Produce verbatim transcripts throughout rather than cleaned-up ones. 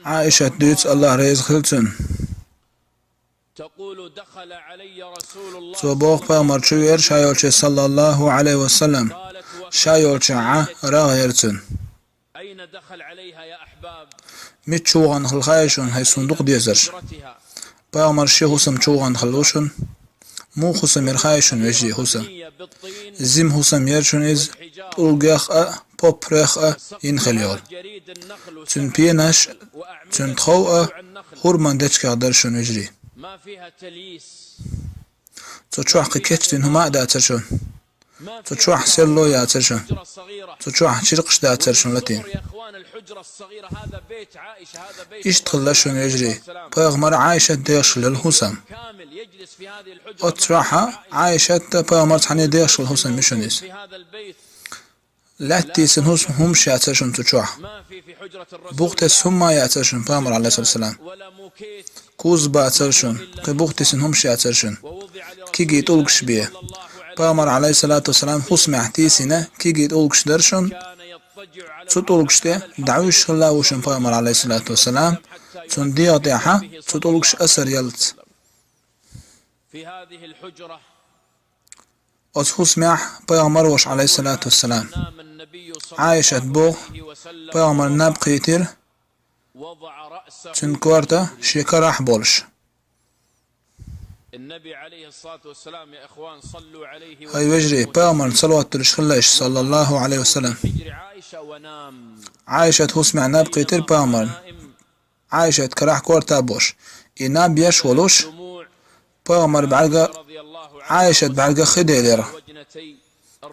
Ӏаишат дуьйцу, АллахӀ реза хила цунна. Цо боху, пайхамар чу веара ша йолчу, саллаллаху Ӏалайхи ва саллам, ша йолчу Ӏа рагӀ яра цунна. Мича чу вахана хилла хаьий шуна, хӀай суна дукха дезарш? Пайхамар шен хӀусам чу вахана хилла ву шуна. Муха хӀусам яра хаьий шуна, вежарий, хӀусам? Зима хӀусам яра шуна иза, тӀулгех а, поппарех а йина хилла йолу. Цуьнан пенаш а, цуьнан тхов а хӀурман дечигах дара шуна, вежарий. Цу чохь кхин кечдина хӀума а дацара шуна. Цу чохь серло яцара шуна. Цу чохь чиркхаш дацара шуна латийна. Иштта хилла шуна, вежарий, пайхамар, Ӏаишат дехаш хилла хӀусам. Оцу чохь Ӏаишат а, пайхамар а цхьаьна дехаш хилла хӀусам ю шуна иза. Лаьттан тӀе йисина хӀус-, хӀумаш яцара шуна цу чохь. Бухтесса хӀумма яцара шуна, пайхамар, Ӏалайхиссалату вассалам. Куз бацара шуна, кхин бухтесна хӀумаш яцара шуна. Кегий тӀулгаш бен. Пайхамар, Ӏалайхиссалату вассалам, хӀусамехь тийсина кегий тӀулгаш дара шуна. Цу тӀулгаш тӀе дӀавуьйшуш хилла ву шуна пайхамар, Ӏалайхиссалату вассалам, цунна дегӀан тӀехь цу тӀулгаш асар яллалц. Оцу хӀусамехь пайхамар а волуш, Ӏалайхиссалату вассалам. Ӏаишат боху, пайхамар наб кхийтира, цуьнан корта шен карахь а болуш. ХӀай вежарий, пайхамарна салават дуьллуш хилла аш, саллаллаху Ӏалайхи ва саллам. Ӏаишат хӀусамехь наб кхийтира пайхамарна. Ӏаишат карахь, корта а болуш. И наб еш волуш, пайхамар бӀаьрга, Ӏаишат бӀаьрга хи делира.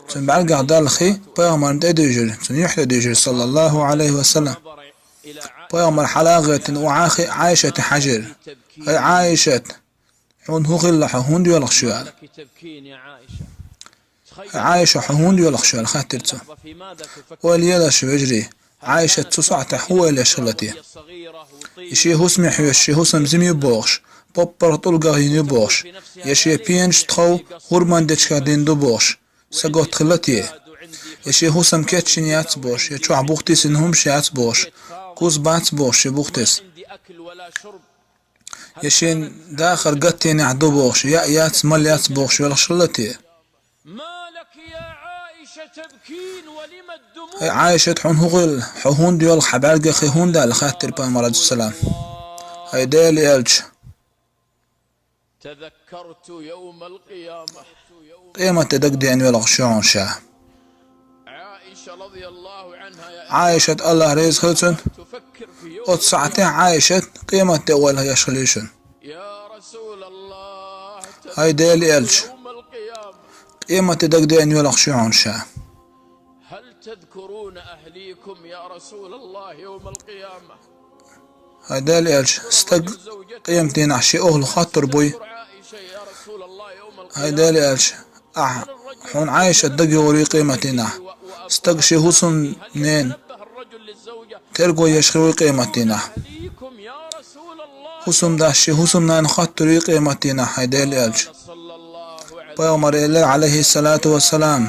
Цуьнан бӀаьргех далла хи пайхамарна тӀе дуьйжира, цуьнан юьхь тӀе дуьйжира, саллаллаху Ӏалайхи ва саллам. Пайхамар хьала а гӀиртина, охьа а хи Ӏаишате хьаьжира. ХӀай Ӏаишат, хьуна хӀун хилла, хьо хӀунда йоьлхуш ю аьлла. ХӀай Ӏаиша, хьо хӀунда йоьлхуш ю аьлла, хаьттира цо. Ойла елаш, вежарий, Ӏаишат цу сохьтехь хӀун ойла еш хилла те? И шен хӀусаме хьоьжуш, шен хӀусам зима ю бохуш, поппарх тӀулгах йина ю бохуш, я шен пенаш тхов хӀурман дечигах дина ду бохуш, саготта хилла те? Я шен хӀусам кечйина яц бохуш, я чохь бухтесна хӀумаш яц бохуш, куз бац бохуш шен бухтесна? Я шен дахар гатдийнахь ду бохуш, яа яц, мала яц бохуш йоьлхуш хилла те? ХӀай Ӏаишат, хьуна хӀун хилла, хьо хӀунда йоьлху, хьан бӀаьргех хи хӀунда аьлла, хаьттира пайхамар, Ӏалайхиссалам. ХӀай Делан элча, къематде дагадеана йоьлхуш ю хьуна ша. Ӏаишат, АллахӀ реза хила цунна, оцу сохьтехь Ӏаишат къематде ойла еш хилла ю шуна. ХӀай Делан элча, къематде дагадеана йоьлхуш ю хьуна ша. ХӀай Делан элча, стаг къематдийнахь шен охӀла хоттур буй? ХӀай Делан элча, ахь, хьуна Ӏаишат дагайогӀур юй къематдийнахь? Стаг шен хӀусамненан терго еш хир вуй къематдийнахь? ХӀусамдас шен хӀусамнана хоттур юй къематдийнахь, хӀай Делан элча? Пайхамара элира, Ӏалайхиссалату вассалам: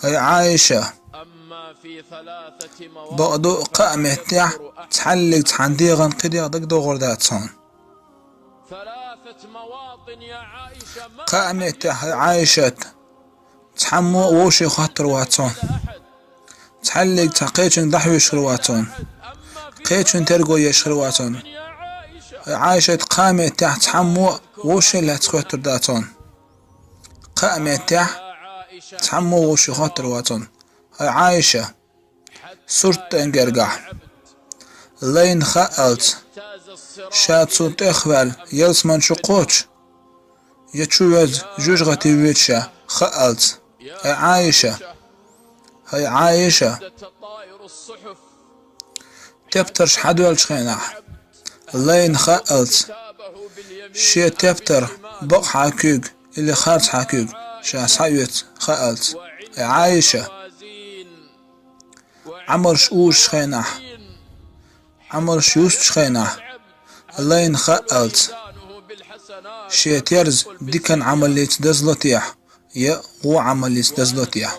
ХӀай Ӏаиша, бакъду, кхаа меттехь цхьаьллиг цхьана дегӀан кхидех дагадогӀур дац хьуна. Кхаа меттехь, хӀай Ӏаишат, цхьаммо а вовшийн хоттур вац хьуна. Цхьаьллиг цхьа кхечуьнга дӀахьоьжуш хир вац хьуна. Кхечун терго еш хир вац хьуна. ХӀай Ӏаишат, кхаа меттехь цхьаммо а вовшийн лаьцна хоьттур дац хьуна. Кхаа меттехь цхьаммо а вовшийн хоттур вац хьуна. ХӀай Ӏаиша, сурт тӀе гергахь, лайна хаалц, ша цунна тӀехваьлла, ялсаман чу кхочу, я чу веза, жоьжахати воьду ша, хаалц. ХӀай Ӏаиша, хӀай Ӏаиша, тептарш хьадоьллачу хенахь, лайна хаалц, шен тептар бакъахьа куьйга или харцахьа куьйга ша схьаоьцу, хаалц. ХӀай Ӏаиша, Ӏамалш узучу хенахь, Ӏамалш юстучу хенахь, лайна хаалц, шен терза дикан Ӏамаллица дазло техьа, я гӀо Ӏамаллица дазло техьа.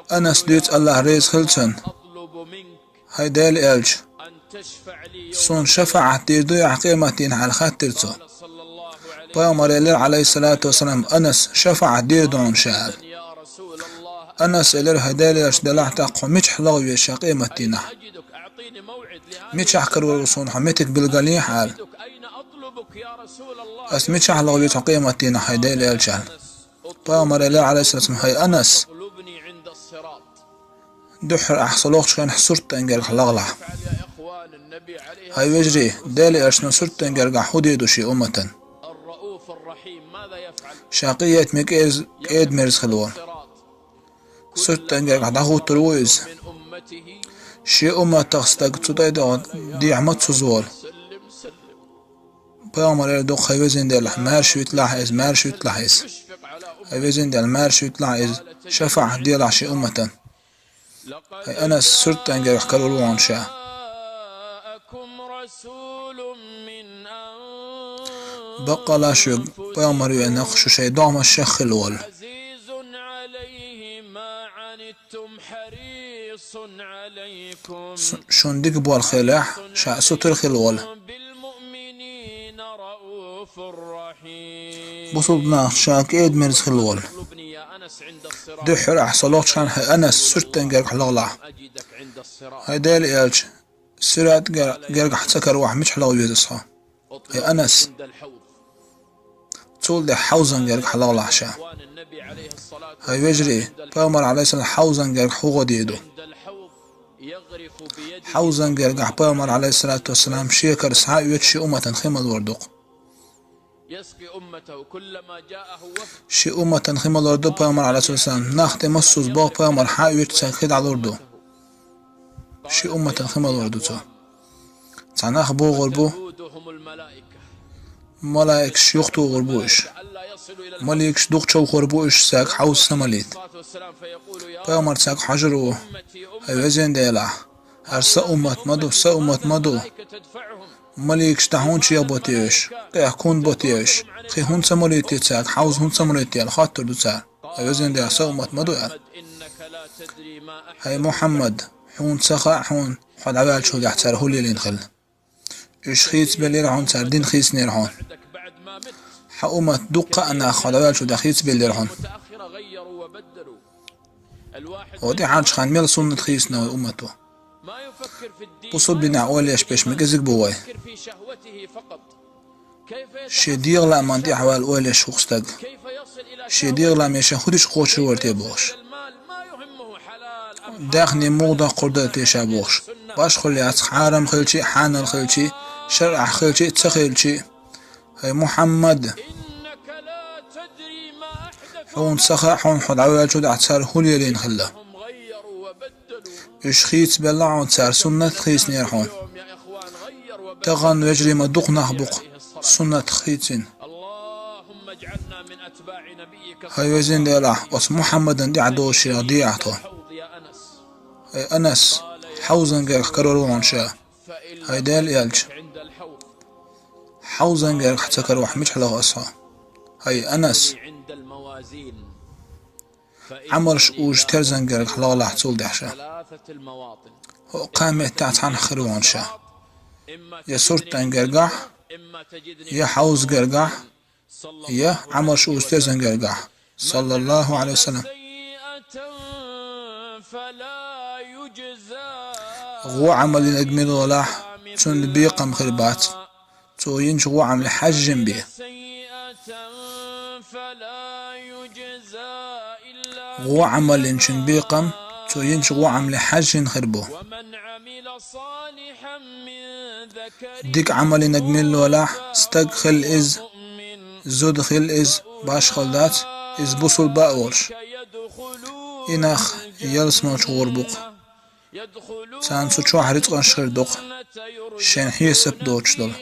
Анас дуьйцу, АллахӀ реза хила цунна: хӀай Даьла Элча, суна шафаӀат дийр дуй ахь къематдийнахь аьлла хаьттира цо. Пайхамара элира, Ӏалайхиссалату вассалам: «Анас, шафаӀат дийр ду хьуна ша», аьлла. Анаса элира: «ХӀай Даьла Элча, делахь тӀаккха хьо мичахь лаха веза ша къематдийнахь? Мичахь карор ву суна хьо, меттиг билгалехьа», аьлла. «Ас мичахь лаха веза хьо къематдийнахь, хӀай Даьла Элча?» аьлла. Пайхамара элира, Ӏалайхиссалату вассалам: «ХӀай Анас, дуьххьара ахь со лохучу хенахь суртан гергахь лахалахь». ХӀай вежарий, Даьла Элчано суртан гергахь хӀун дийр ду шен умматана? Ша къинхетаме, кӀез-, кӀеда-мерза хилла волу. Суртан гергахь дӀахӀуттур ву иза. Шен умматах стаг цу тӀе а дехьа маццаза волу. Пайхамара элира ду-кх: «ХӀай везан Даьла, маьрша виталахь иза, маьрша виталахь иза. ХӀай везан Даьла, маьрша виталахь иза, шафаӀат делахь шен умматана». ХӀай Анас, суртан гергахь карор ву хьуна ша. Баккъалла шуьга пайхамар веана-кх шу шайн догӀмашах хилла волу. Шу-, шуна дика болх елахь, ша сутара хилла волу. Бусалба нахах ша кӀеда-мерза хилла волу. Дуьххьара ахь со лохучу хенахь, хӀай Анас, суртан гергахь лахалахь. ХӀай Даьла Элча, сират гер-, гергахь ца каравахь, мичахь лаха веза ас хьо? ХӀай Анас, цул тӀаьхьа хьовзан гергахь лахалахь ша. ХӀай вежарий, пайхамара, Ӏалайхиссалам, хьовзан гергахь хӀун гӀо дийр ду? Хьовзан гергахь пайхамара, Ӏалайхиссалату вассалам, шен кара схьа а оьцуш шен умматана хи малор ду-кх. Шен умматана хи малор ду пайхамар, Ӏалайхиссалату вассалам. Нах тӀе массо а боху пайхамар схьа а оьцуш цаьрга хи дӀалур ду. Шен умматана хи малор ду цо. Цхьа нах богӀур бу, малаикаш юхатухур бу уьш. Маликаш дукха човхор бу уьш, цаьрга хьовза ца малийта. Пайхамар цаьрга хьожур ву: «ХӀай везан Делахь, хӀара сан уммат ма ду, сан уммат ма ду. Маликаш дӀа хӀунда чӀогӀа бо те уьш? КӀехка хӀунда бо те уьш? Кхин хӀунда ца малуьйту те цаьрга, хьовза хӀунда ца малуьйту те?» аьлла хоттур ду цара. «ХӀай везан Делахь, сан уммат ма ду», аьлла. ХӀай Мухьаммад, хьуна ца хаьа хьуна, хьо дӀаваьллачул тӀаьхьа цара хӀун лелийна хилла. Уьш хийцабеллера хьуна, цара дин хийцинера хьуна. Хьан уммат дуккха а нах хьо дӀаваьллачул тӀаьхьа хийцабеллера хьуна. ХӀокху тӀаьхьарчу хенахь мел суннат хийцина вай уммато? Бусалба динехь ойла еш берш ма кӀезиг бу вай. Шен дегӀан лааман тӀехь вала ойла еш ву-кх стаг. Шен дегӀан лааме ша хӀун дича кхочур вара те бохуш. Даьхни муха доккхур дара те ша бохуш. Башхалла яц, хьарам хилчи а, хьанал хилчи а, шарӀахь хилчи а, ца хилчи а. ХӀай Мухьаммад! Хьуна ца хаьа хьуна, хьо дӀаваьллачул тӀаьхьа цара хӀун лелийна хилла. Уьш хийцабелла хьуна, цара суннат хийцинера хьуна. Тахана, вежарий, ма дукха нах бу-кх суннат хийцина. ХӀай везан Делахь, оцу Мухьаммадан тӀаьхьа долуш ерг де ахь тхо. ХӀай Анас, хьовзан гергахь карор ву хьуна ша. ХӀай Делан элча, хьовзан гергахь ца каравахь, мичахь лаха ас хьо? ХӀай Анас, Ӏамалш узучу терзан гергахь лахалахь цул тӀаьхьа ша. ХӀокху кхаа меттехь цхьаьнахь хир ву хьуна ша. Я суртан гергахь, я хьовзан гергахь, я Ӏамалш узучу терзан гергахь. Саллаллаху Ӏалайхи ва саллам. ГӀо Ӏамал йинарг мила волахь, цунна бекхам хир бац. Цо йинчу гӀо Ӏамале хьаьжжина бен. ГӀо Ӏамал йинчун бекхам, цо йинчу гӀо Ӏамале хьаьжжина хир бу. Дика Ӏамал йинарг мила волахь, стаг хила иза, зуда хила иза, башхалла дац, иза бусулба а волуш. И нах ялсамани чу гӀур бу-кх. Царна цу чохь рицкъанаш хир ду-кх, шайн хьесап доцуш долу.